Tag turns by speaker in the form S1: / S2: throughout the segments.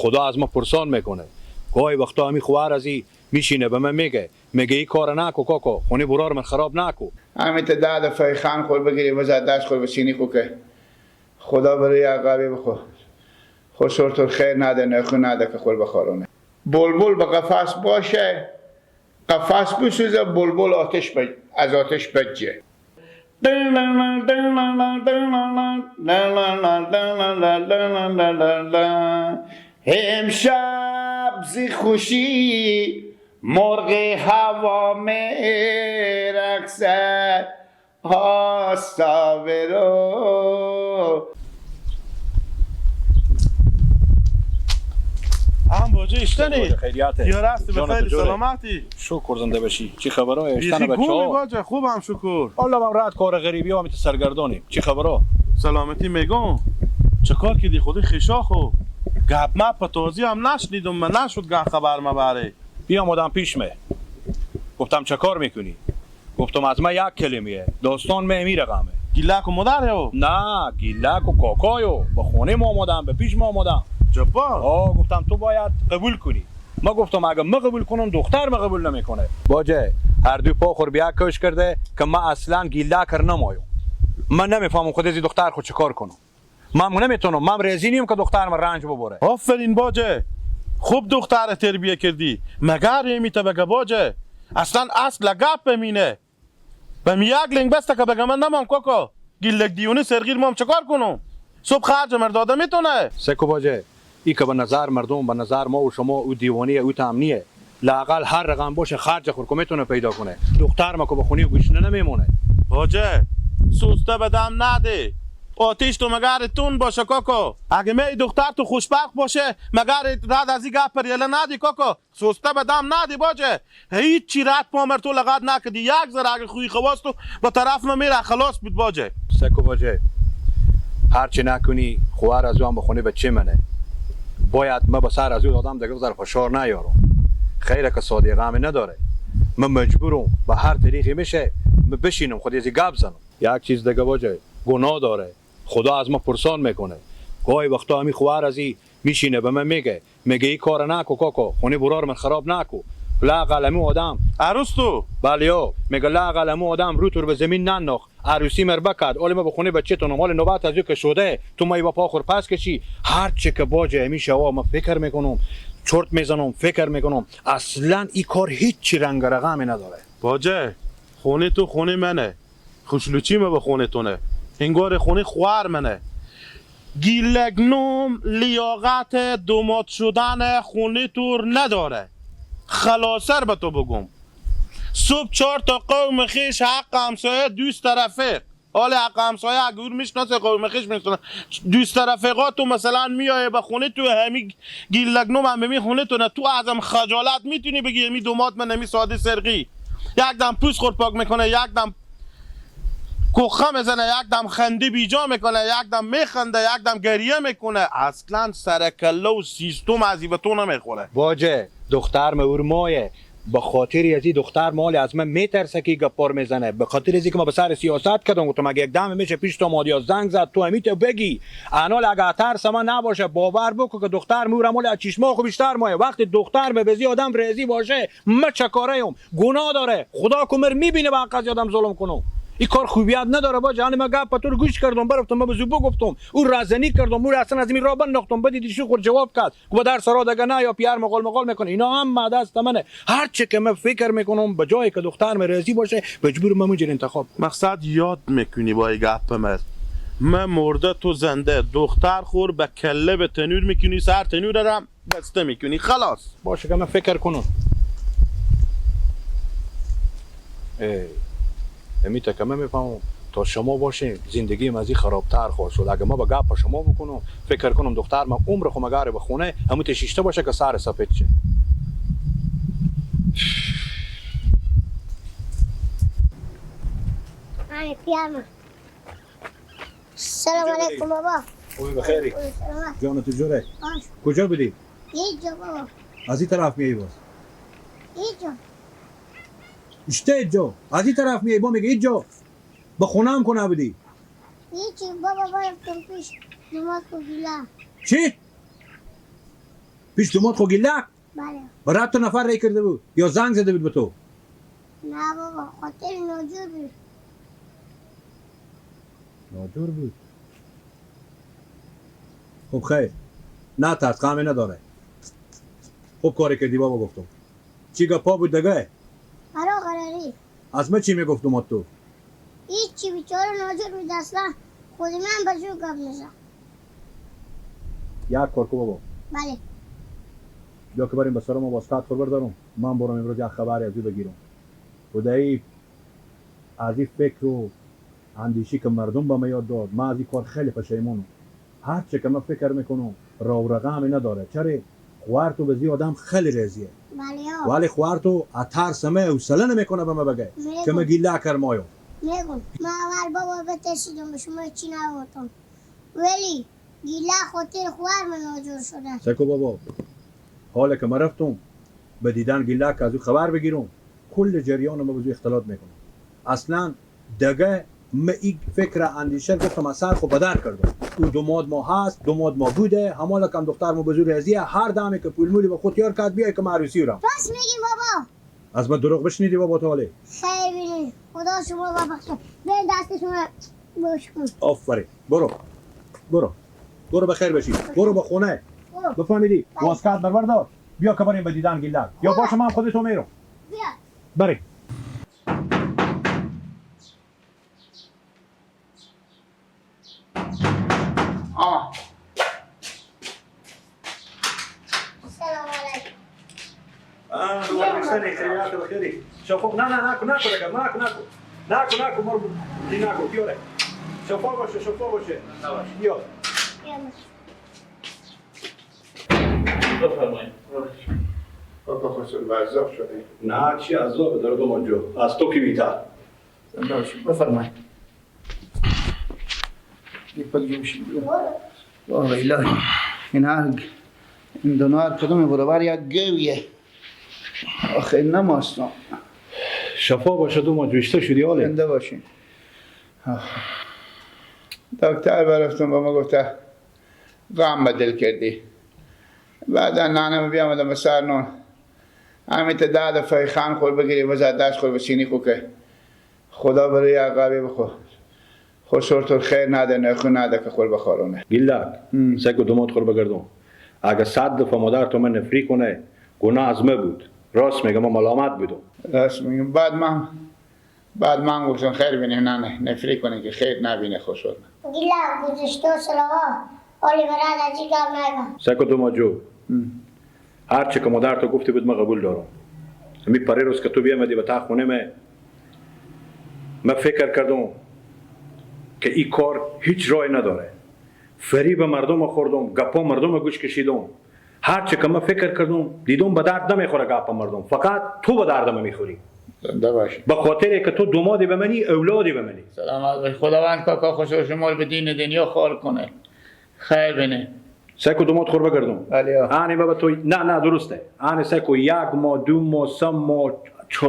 S1: خدا از ما پرسان میکنه. گاهی وقتا همی خواهر ازی میشینه به من میگه این کار نکو کاکا، خونه برار من خراب نکو.
S2: همین تا ده دفعه خان خور بگیری وزا دست خور به سینی خو که خدا برای عقابی بخو خسرتون خیر نده نخو نده که خور بخارونه. بلبل به قفس باشه، قفس بسوزه، بلبل آتش از آتش بجه. امشب زی خوشی مرغ هوا میرقصد آستا برو.
S3: هم باجه اشتنی
S1: خیریاته
S3: یا رفتی به خیلی سلامتی
S1: شکر زنده باشی. چی خبرها اشتن
S3: بچه‌ها؟
S1: بچه‌ها
S3: باجه خوبم شکر.
S1: الله من رد کار غریبی ها میت سرگردانیم. چی خبرها؟
S3: سلامتی میگم. چه کار کردی خودی خشاخو گپ مپ تازی هم نشنیدم من نشد گه خبر مبره.
S1: بیام آدم پیش می گفتم چه کار میکنی؟ گفتم از من یک کلمیه داستان می می رقمه.
S3: گیلک و مادر
S1: نه گیلک و کاکایو به خونه ما آمدم به پیش ما آمدم.
S3: جبار
S1: آه گفتم تو باید قبول کنی. ما گفتم اگه ما قبول کنم دختر ما قبول نمیکنه. باجه هر دو پا خور بیا کش کرده که ما اصلا گیلک نمایم. من نمیفهمم خود از دختر خود چه کار کنم. من نمیتونم، من رضی نیم که دختر من رنج ببره.
S3: آفرین باجه خوب دختر تربیه کردی. مگر یمیته بگه باجه اصلا اصل گپ بمینه بم یک لنگ بسته که بگه من نمام کاکا گیلک دیونه سرگیر مام چه کار کنم؟ صبح خرج مرد داده میتونه.
S1: سکو باجه ای که به نظر مردم به نظر ما و شما او دیوانیه او تامنیه. لاقل هر رقم باشه خرج خور که میتونه پیدا کنه. دختر ما که به خونه گوشنه نمیمونه.
S3: باجه سوسته بدم نده. آتیش تو مگر تون باشه کاکا. اگه می دختر تو خوشبخت باشه مگر رد از این گپ پریله ندی کاکا. سوسته بدم ندی باجه. هیچ رد پامر تو لغت نکدی. یک ذره اگه خوی خواست تو با طرف ما میره خلاص بود باجه.
S1: سکو باجه هرچی نکنی خواهر از او هم به خونه بچه منه. باید ما به سر از او آدم دیگه در فشار نیارم. خیره که صادقه هم نداره. من مجبورم به هر طریقی میشه من بشینم خود از گپ زنم. یک چیز دیگه باجه گناه داره. خدا از ما پرسان میکنه. گاهی وقتا همی خواهر ازی میشینه به من میگه این کار نکو کاکا، خونه برار من خراب نکو. لاقل امو آدم
S3: عروس تو
S1: بله یا میگه لاقل امو آدم رو تور به زمین ننداخت عروسی مر بکرد. حالا ما به خونه بچه تونم حال نوبت از او که شده تو ما با پا خور پس کشی. هر چه که باجه همی شوا ما فکر میکنم چرت میزنم فکر میکنم اصلا این کار هیچ رنگ رقمی نداره.
S3: باجه خونه تو خونه منه خوشلوچی ما به خونه تونه انگار خونه خواهر منه. گیلک نوم لیاقت دومات شدن خونه تور نداره. خلاصر به تو بگم صبح 4 تا قوم خیش حق همسایه دوست رفیق. حالا حق همسایه اگه میشناسه قوم خیش میشناسه دوست رفیقات تو مثلا میایه به خونه تو همی گیلک نوم هم می خونه تو نه تو ازم خجالت میتونی بگی همی دومات من همی ساده سرقی. یک دم پوست خور پاک میکنه یک دم کوخه میزنه یک دم خنده بیجا میکنه یک دم میخنده یک دم گریه میکنه. اصلا سرکله و سیستم از به تو نمیخوره.
S1: باجه دختر مور مایه به خاطر از این دختر مال از من میترسه که گپار میزنه. به خاطر از اینکه ما به سر سیاست کردم گفتم اگه یک دم میشه پیش تو مادیا زنگ زد تو همیت بگی انال اگه ترس من نباشه باور بکن که دختر مور مال از چشما خو بیشتر مایه. وقتی دختر به بزی آدم رضی باشه ما چکاره گناه داره. خدا کمر میبینه با قضیه آدم ظلم کنم. این کار خوبیت نداره با جان. من گپ تو رو گوش کردم برفتم من به زوبو گفتم او رزنی کردم او اصلا از این راه بنداختم. بدیدی شو خود جواب کرد و در سرا دیگه نه یا پیار مقال مقال میکنه. اینا هم دست منه. هر چه که من فکر میکنم به جایی که دختر من راضی باشه مجبور من اونجوری انتخاب.
S3: مقصد یاد میکنی با این گپ من مرده تو زنده دختر خور به کله به تنور میکنی سر تنور رم بسته میکنی خلاص.
S1: باشه که من فکر کنم. ای امیتا که من میفهمم تا شما باشین زندگی من از این خرابتر خواهد شد. اگه ما با گپ شما بکنم فکر کنم دختر من عمر خو مگر به خونه همون تشیشته باشه که سر سفید شه.
S4: سلام علیکم بابا.
S1: خوبی بخیری؟ جان تو جوره؟ کجا بودی؟
S4: اینجا بابا.
S1: از این طرف میای باز؟
S4: اینجا.
S1: اشته اینجا. از این طرف میای با میگه اینجا. با خونه هم کنه بودی؟
S4: هیچی بابا، برفتم پیش نماز کو گیلا.
S1: چی؟ پیش دوماد خو گیلک؟
S4: بله.
S1: برات تو نفر رای کرده بود یا زنگ زده بود به تو؟
S4: نه بابا، خاطر ناجور بود.
S1: ناجور بود. خب خیر، نه ترس، غمی نداره. خوب کاری کردی بابا گفتم. چی گپا بود دیگه؟
S4: برا قراری.
S1: از من چی میگفت دوماد تو؟
S4: هیچی، بیچاره ناجور بود اصلا خود من به زور گپ میزد.
S1: یک کار کو بابا.
S4: بله.
S1: بیا که بریم به سرم واسکت خور بردارم. من برم امروز یک خبری از او بگیرم. و دایی از این فکر و اندیشی که مردم به من یاد داد، من از این کار خیلی پشیمانم. هر چه که من فکر میکنم راه و رقمی نداره. چرا؟ خوار تو به زی آدم خیلی رضیه.
S4: بله.
S1: ولی خوار تو از ترس من حوصله نمیکنه به من بگه که من گیله کرمایو.
S4: میگم من اول بابا بترسیدم به شما چی نگفتم، ولی گیله خاطر خوار من ناجور شده.
S1: سکو بابا، حالا که من رفتم به دیدن گیله که از او خبر بگیرم، کل جریان ما به اختلاط میکنم. اصلا دیگه من این فکر اندیشه گفتم از سر خو بدر کردم. او دوماد ما هست، دوماد ما بوده، همالا کم دختر ما به زور ازیه، هر دمه که پول مولی به خود یار کرد بیای که من عروسی رم.
S4: راست میگی بابا.
S1: از من دروغ بشنیدی بابا تا حاله؟
S4: خیر بینی، خدا شما رو ببخشه. بین دست شما باش کن.
S1: آفرین، برو برو برو بخیر بشی، برو به خونه. بفهمیدی؟ واسکت بربر دار بیا که بریم به دیدن گیلک. یا باشه من خودتو میرم.
S4: بیا
S1: بریم.
S4: سلام علیکم.
S1: شفاق نه نه نکو نکو دیگه نکو نکو نکو نکو مار نکو بیاره. شفا باشه شفا باشه. بیا.
S3: بفرمایید.
S2: بابا خسرو عذاب شده.
S1: نه چی عذاب داره دومان جو، از تو کی بیتر.
S2: زنده باشی. بفرمایید. وای الهی، این هر این دو نهر کدوم برابر یک گویه. آخه نماستم.
S1: شفا باشه دومان جو، اشته شدی حاله.
S2: زنده باشین. دکتر برفتم با ما گفته غم بدل کردی. بعدا نانم بیامدم به سر نون. همین تا 10 دفعه خان خور بگیری و زد دست خور به سینی خو که خدا برای عقابی بخو. خسر تو خیر نده نه نده که خور بخارونه.
S1: گیلک سگو دومات خور بگردم. اگه 100 دفعه مادر تو من نفری کنه گناه از من بود. راست میگم، من ملامت بودم.
S2: راست میگم. بعد من گفتم خیر بینه، نه نفری کنه که خیر نبینه خسر.
S4: گیلک گذشته سلوا حالی براد از این گم نگم.
S1: سگو دومات جو، هر چه که مادر تو گفتی بود من قبول دارم. می پری روز که تو بیامدی به تا خونه من فکر کردم که این کار هیچ رای نداره. فریب مردم خوردم، گپا مردم گوش کشیدم. هر چه که من فکر کردم دیدم به درد نمیخوره گپ مردم، فقط تو به درد من میخوری.
S2: زنده باشی.
S1: به خاطر که تو دومادی به منی، اولادی به منی.
S2: سلامت باشی. خداوند کاکا خوش شما به دین دنیا خال کنه. خیر بینه.
S1: سکو دوماد خور بگردم.
S2: بله.
S1: آنی بابا تو نه نه درسته. آنی سکو 1 ماه 2 ماه 3 ماه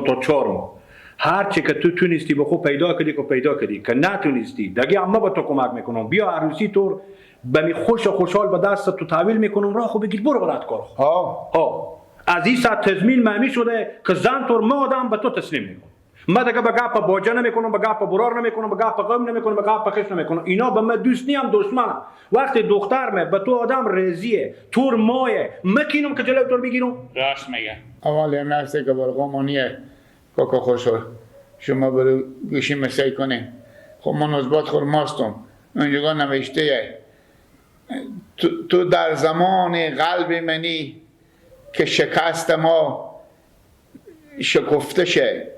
S1: تا 4 ماه. هر چه که تو تونستی به خود پیدا کردی که پیدا کردی، که نتونستی دیگه اما با تو کمک میکنم. بیا عروسی تو به می خوش و خوشحال به دست تو تحویل میکنم، راه خو بگیر برو برات کار.
S2: ها
S1: ها از این ساعت تضمین معنی شده که زن تو ما آدم به تو تسلیم میکنم. ما دیگه به گپ باجه نمیکنم، به گپ برار نمیکنم، به گپ قوم نمیکنم، به گپ خش نمیکنم. اینا به من دوست نیم، دشمنم. وقتی دختر me به تو آدم رضیه تور مایه مکینم که جلوی تو بگیرم.
S2: راست میگه. اول نفسه که برقامانیه کاکا خوشحال شما برو گوشی مسای کنین. خب من از خور ماستم اونجا نوشته تو در زمان قلب منی که شکست ما شکفته شه،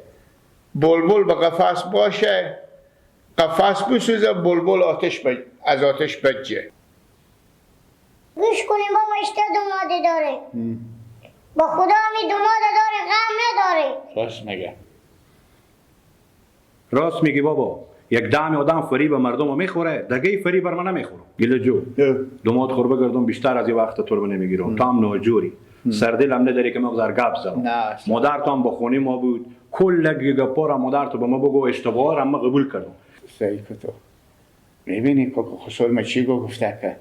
S2: بلبل به قفس باشه، قفس بسوزه، بلبل آتش از آتش بجه.
S4: گوش کنیم بابا، اشته دوماده داره. با خدا می دوماده داره، غم نداره.
S2: راست میگه.
S1: راست میگی بابا. یک دم آدم فریب مردم رو میخوره، دیگه فریب بر من نمیخوره. گله جو دوماد خور بگردم، بیشتر از این وقت تو رو نمیگیرم. تو هم ناجوری، سردل هم نداری که مقدار گپ زدم. مادر تو هم با خونه ما بود، کل گپا را مادر تو به ما بگو، اشتباه را ما قبول کردم.
S2: صحیح تو میبینی کاکا خسرو ما چی گفته که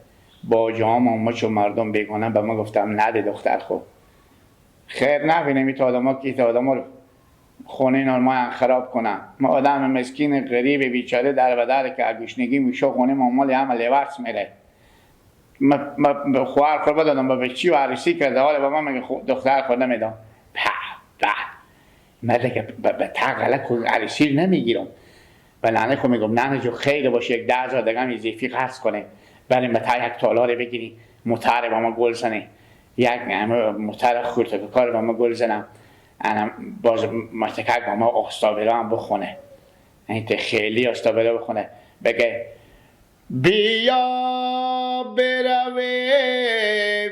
S2: با جام و مچ و مردم بیگانه به ما گفتم نده دختر خو خیر نبینم این آدم ها که آدم ها خونه اینا ما خراب کنم. ما آدم مسکین غریب بیچاره در و در که گشنگی میشه خونه ما مال هم لیورس میره. ما خواهر خود بدادم با بچی و عروسی کرده، حالا با من میگه دختر خود نمیدم. به مرد که به تقلق خود عروسی نمیگیرم. و ننه خود میگم ننه جو خیر باشه یک 10,000 دیگه هم اضافی قرض کنه بریم به تا یک تالار بگیری متر با ما گل زنه، یک متر خورده که کار با ما گل زنم، انا باز متکک با ما آستابرا هم بخونه، این خیلی آستابرا بخونه بگه بیا برویم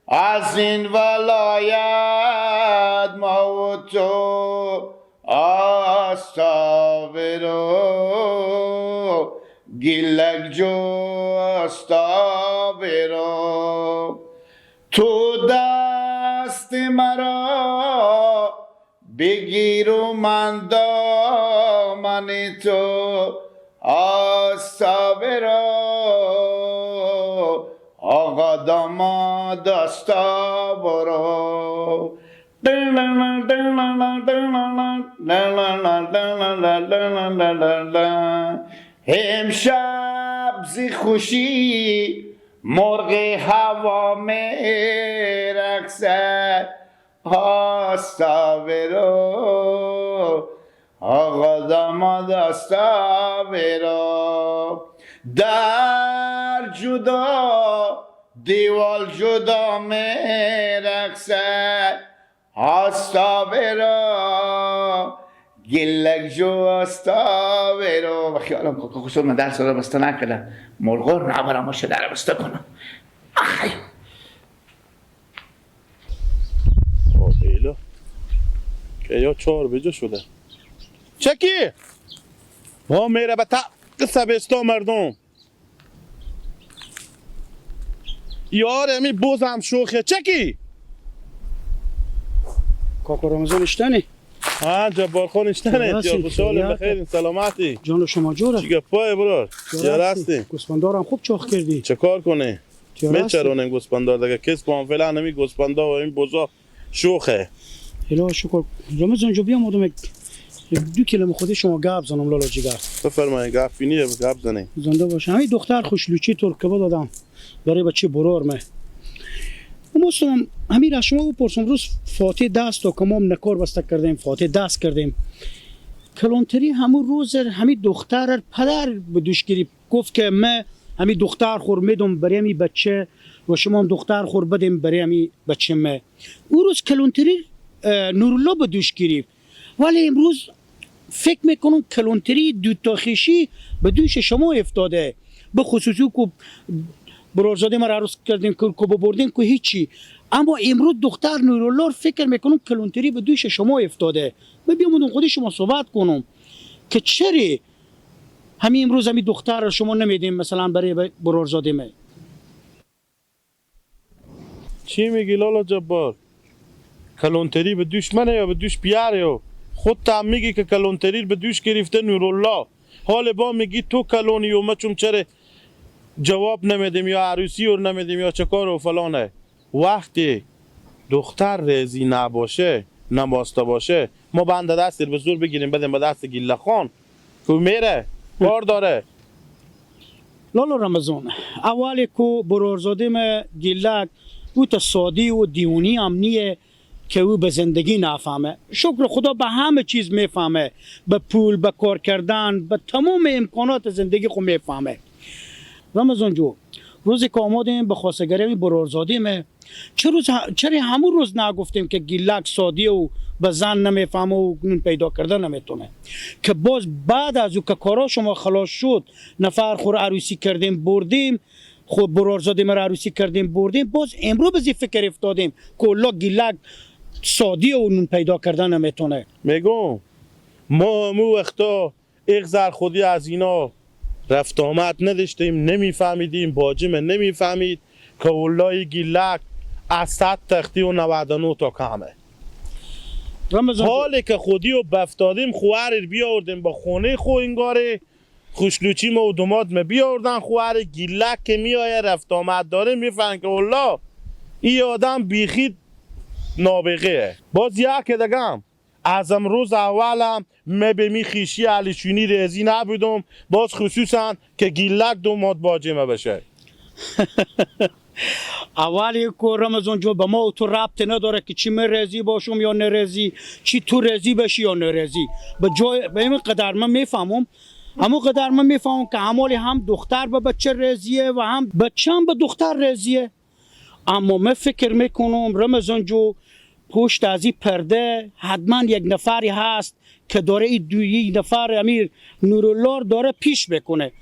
S2: از این ولایت ما و تو آستابرو گیلک جو آستابرو تو دست مرا بگیر و من دامن تو آستابرو آقا داماد آستابرو. امشب زی خوشی مرغ هوا میرقصد آستابرو آقا داماد آستابرو در جدا دیوال جدا میرقصد آستابرو گلک جو آستابرو. و خیالم کاکا خسرو من درس را بسته نکردم، مرغا رو نبرم باشه در بسته کنم. آخی
S3: ایلا که یا 4 بجا شده چکی ما میره به تق سبستا مردم یار امی بوزم شوخه چکی
S5: کاکا رمضان اشتنی؟
S3: ها جبار خان اشتنه یا خوشحالم بخیر سلامتی
S5: جان شما جوره
S3: چی گپای برار چه هستی؟
S5: گوسفندارم خوب چاخ کردی
S3: چه کار کنی؟ میچرونیم گوسفندار دیگه کس با فعلا نمی گوسفندا و این بزا شوخه
S5: الهی شکر رمضان جو بیام آدم 2 کلمه خودی شما گپ زنم لالا جگر
S3: بفرمایید گپ اینیه گپ زنی
S5: زنده باشه. همین دختر خوشلوچی ترکبه دادم برای بچه برار مه مثلا همین از شما بپرسم روز فاتح دست تا کمام نکار بسته کردیم فاتح دست کردیم کلانتری همون روز همین دختر پدر به دوش گرفت گفت که من همین دختر خور میدم برای همین بچه و شما هم دختر خور بدیم برای همین بچه ما. او روز کلانتری نورالله به دوش گرفت ولی امروز فکر میکنم کلانتری دو تا خیشی به دوش شما افتاده به خصوصی که برارزاده ما را عروس کردیم که ببردیم که هیچی، اما امروز دختر نورالله فکر میکنم کلانتری به دوش شما افتاده. من بیام خود شما صحبت کنم که چرا همین امروز همین دختر رو شما نمیدیم مثلا برای برارزاده ما.
S3: چی میگی لالا جبار؟ کلانتری به دوش منه یا به دوش بیاره؟ خودت هم میگی که کلانتری به دوش گرفته نورالله، حال با میگی تو کلونی و ما چون چرا جواب نمیدیم یا عروسی رو نمیدیم یا چه کار و فلانه. وقتی دختر رضی نباشه نباسته باشه ما بنده دست به زور بگیریم بدیم به دست گیله خان که میره کار داره.
S5: لالا رمضان اولی که برارزاده ما گیلک او تا سادی و دیونی هم نیه که او به زندگی نفهمه، شکر خدا به همه چیز میفهمه، به پول، به کار کردن، به تمام امکانات زندگی خود میفهمه. رمضان جو روزی که آمادیم به خواستگاری برارزاده ما چرا همون روز نگفتیم که گیلک سادی و به زن نمیفهمه و پیدا کرده نمیتونه، که باز بعد از او که کارا شما خلاص شد نفر خور عروسی کردیم بردیم، خود برارزاده ما عروسی کردیم بردیم، باز امروز به فکر افتادیم که الله گیلک سادی و نون پیدا کردن نمیتونه.
S3: میگم ما همون وقتا اغزر خودی از اینا رفت آمد نداشتیم، نمیفهمیدیم، باجم نمیفهمید که والله گیلک از 100 تختی و 99 تا کمه. حالی که خودی و بفتادیم خوهر بیاوردیم با خونه خو انگاره خوشلوچی ما و دوماد ما بیاوردن خوار گیلک که میایه رفت آمد داره میفهم که والله این آدم بیخی نابغه. باز یک دگم از امروز اولم من به می خیشی علیشونی رضی نبودم، باز خصوصا که گیلک دوماد باجه ما بشه.
S5: اولی که رمضان جو به ما و تو ربط نداره که چی من رضی باشم یا نرضی، چی تو رضی بشی یا نرضی. به جای به این قدر من میفهمم، همون قدر من میفهمم که همالی هم دختر به بچه رضیه و هم بچه هم به دختر رضیه. اما من فکر میکنم رمضان جو پشت از این پرده حتما یک نفری هست که داره این دوی نفر امیر نورالله داره پیش بکنه.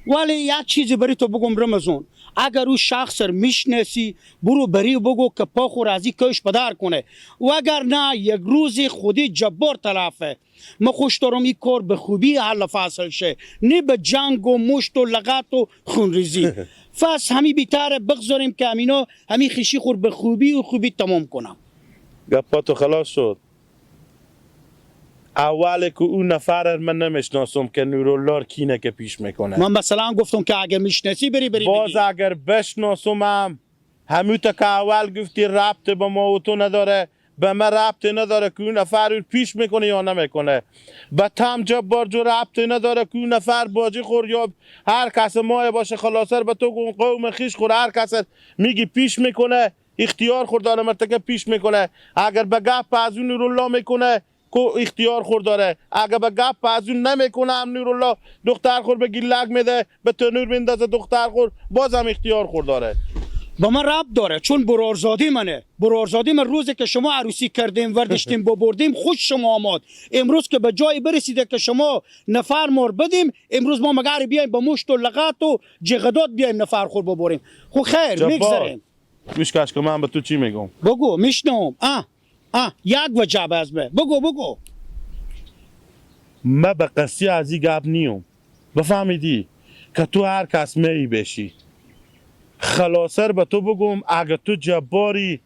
S5: ولی یک چیزی بری تو بگم رمضان، اگر او شخص رو میشناسی برو بری بگو که پا خور از این کش پدر کنه، و اگر نه یک روزی خودی جبار طرفه. ما خوش دارم این کار به خوبی حل فصل شه، نه به جنگ و مشت و لغت و خونریزی. فس همی بیتره بگذاریم که همینا همی خیشی خور به خوبی و خوبی تمام کنم.
S3: گپا تو خلاص شد. اول که اون نفر من نمیشناسم که نورالله کینه که پیش میکنه.
S5: من مثلا گفتم که اگه میشناسی بری بری
S3: باز
S5: بگی.
S3: اگر بشناسم هم تا که اول گفتی ربط به ما و تو نداره، به من ربط نداره که اون نفر پیش میکنه یا نمیکنه. به تم جبار جو ربط نداره که اون نفر باجی خور یا هر کس مایه باشه، خلاصه به تو قوم خیش خور، هر کس میگی پیش میکنه، اختیار خور داره مرتکه پیش میکنه. اگر به گپ از اون نورالله میکنه کو اختیار خور داره، اگر به گپ از اون نمیکنه هم نورالله دختر خور به گیلک میده، به تنور میندازه دختر خور، بازم اختیار خور داره.
S5: با من ربط داره چون برارزاده منه. برارزاده من روزی که شما عروسی کردیم وردشتیم ببردیم خوش شما آمد. امروز که به جایی برسیده که شما نفر مار بدیم، امروز ما مگر بیایم با مشت و لغت و جغدات بیایم نفر خور ببریم؟ خب خیر میگذریم.
S3: گوش کش که من به تو چی میگم؟
S5: بگو میشنوم. اه یک وجب از من بگو بگو.
S3: من به قصی از این گپ نیوم، بفهمیدی که تو هر کس می بشی. خلاصه به تو بگم اگه تو جباری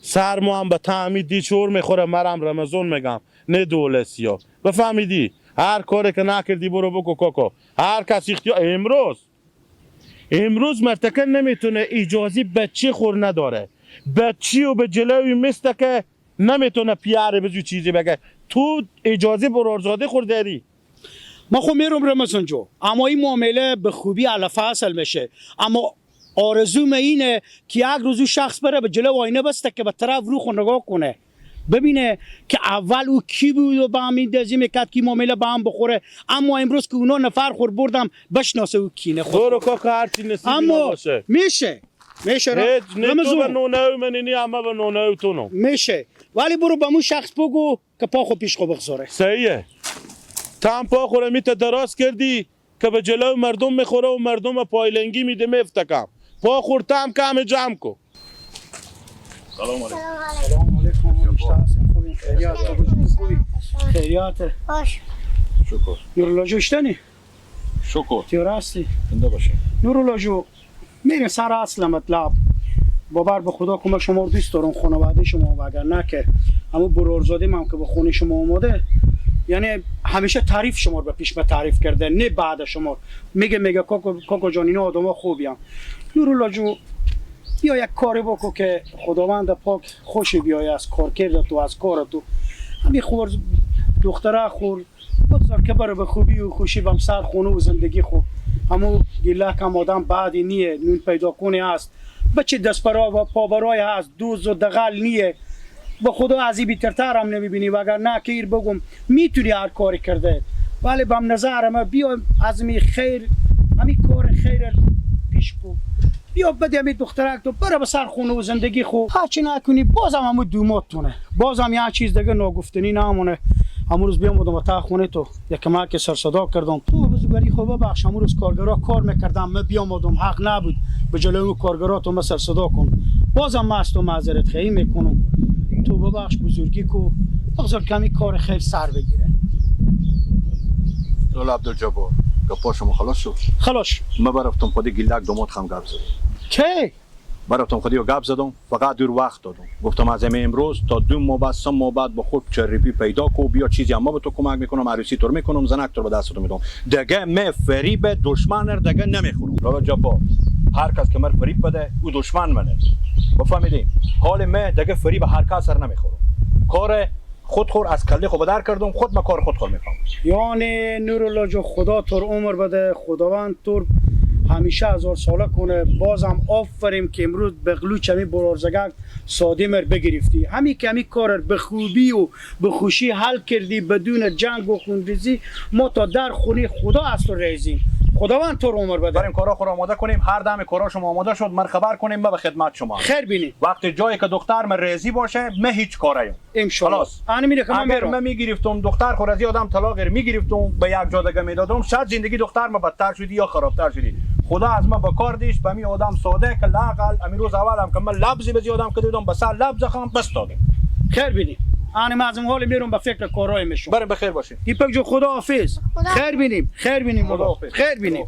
S3: سر ما هم به تعمی دیچور میخوره، مرم رمضان میگم نه دولسیا. بفهمیدی هر کاری که نکردی برو بکو کاکا. هر کس اختیار امروز مرتکه نمیتونه اجازی بچه خور نداره، بچی و به جلوی مثل که نمیتونه پیاره بزو چیزی بگه. تو اجازه برارزاده خور داری.
S5: ما خب میرم رمضان جو، اما این معامله به خوبی علی فصل میشه. اما آرزوم اینه که یک روز شخص بره به جلو آینه بسته که به طرف روح نگاه کنه، ببینه که اول او کی بود و با هم میندازی میکرد که معامله با هم بخوره. اما امروز که اونا نفر خور بردم بشناسه او کینه خود.
S3: برو کاکا هر چی نصیبی
S5: اما
S3: باشه.
S5: میشه میشه
S3: نه تو به نونه منی اما به نونه تو نو
S5: میشه، ولی برو به مون شخص بگو که پا خو پیش خو بگذاره.
S3: صحیحه. تام پا خوره میته دراز کردی که به جلو مردم میخوره و مردم پایلنگی میده میفتکم. پا خور تام کم جمع کو.
S1: سلام علیکم.
S5: سلام علیکم. خوبین؟ خیریات؟ خوبی؟ خیریات؟
S4: باش.
S1: شکر.
S5: نورالله جو اشتنی؟
S1: شکر.
S5: تیور هستی؟
S1: زنده باشی.
S5: نورالله جو میریم سر اصل مطلب. باور به خدا که من شما رو دوست دارم، خانواده شما، و اگر نه که همون برارزاده من که به خونه شما اومده، یعنی همیشه تعریف شما رو به پیش من تعریف کرده، نه بعد شما میگه کاکو جان اینا آدما خوبی هم. نورالله جو بیا یک کاری بکن که خداوند پاک خوش بیای از کارکرد تو، از کار تو. همین خور دختره خور بگذار که بره به خوبی و خوشی بم سر خونه و زندگی خوب. همون گیلک هم آدم بعدی نیه، نون پیدا کنه هست، بچه دست برا و پا برای هست، دوز و دغل نیه. با خدا از این بیترتر هم نمیبینی، وگر نه که ایر بگم میتونی هر کاری کرده، ولی بم نظر ما بیا از می خیر همین کار خیر پیش کو، بیا بده همین دخترک تو بره به سر خونه و زندگی خو. هرچی نکنی بازم همون دوماتونه، بازم یه چیز دیگه ناگفتنی نمونه. همون روز بیام بودم تا خونه تو یک کمک سر صدا کردم، تو بزرگی خو ببخش، همون روز کارگرا کار میکردم، من بیام بودم حق نبود به جلوی کارگرا تو من سر صدا کن. بازم من از تو معذرت خواهی میکنم، تو ببخش بزرگی کو، بگذار کمی کار خیر سر بگیره.
S1: لالا عبدالجبار گپا شما خلاص شد؟
S5: خلاص.
S1: من برفتم خودی گیلک دومات خم گپ زدم.
S5: کی؟
S1: براتون خودی گپ زدم، فقط دور وقت دادم، گفتم از همه امروز تا 2 ماه بعد 3 ماه بعد با خود چریپی پیدا کو، بیا چیزی اما به تو کمک میکنم، عروسی تو میکنم، زنک تو به دست تو میدم. دیگه me فریب دشمن دیگه نمیخورم. لالا جبا هر کس که مر فریب بده او دشمن منه، بفهمیدیم؟ حال me دیگه فریب هر کس سر نمیخورم. کار خود خور از کله خود در کردم، خود ما کار خود خور میفهم.
S5: یعنی نورالله جو خدا تور عمر بده، خداوند تور همیشه هزار ساله کنه. بازم آفریم که امروز به قلوچ همی برارزگک ساده مر بگرفتی، همی که همی کار به خوبی و به خوشی حل کردی بدون جنگ و خونریزی. ما تا در خونه خدا از تو ریزیم، خداوند تو رو عمر بده.
S1: بریم کارا خود آماده کنیم، هر دم کارا شما آماده شد من خبر کنیم، ما به خدمت شما.
S5: خیر بینی.
S1: وقتی جایی که دختر من رضی باشه من هیچ کاریم.
S5: ان شاء الله.
S1: خلاص.
S5: انا میره که من
S1: اگر
S5: میرم.
S1: من میگرفتم دختر خور از آدم طلاق میگرفتم به یک جا دیگه میدادم، شاید زندگی دختر من بدتر شدی یا خرابتر شدی. خدا از ما به کار دیش به می آدم ساده که لاقل امی روز اولم که من لبزی به آدم که دیدم به سر لبز خام بس دادم.
S5: خیر بینی. انا معظم حال میرم به فکر کارهای میشم.
S1: بریم بخیر باشیم.
S5: دیپک جو خدا حافظ.
S4: خدا.
S5: خیر بینیم، خیر بینیم،
S1: خدا حافظ.
S5: خیر بینیم.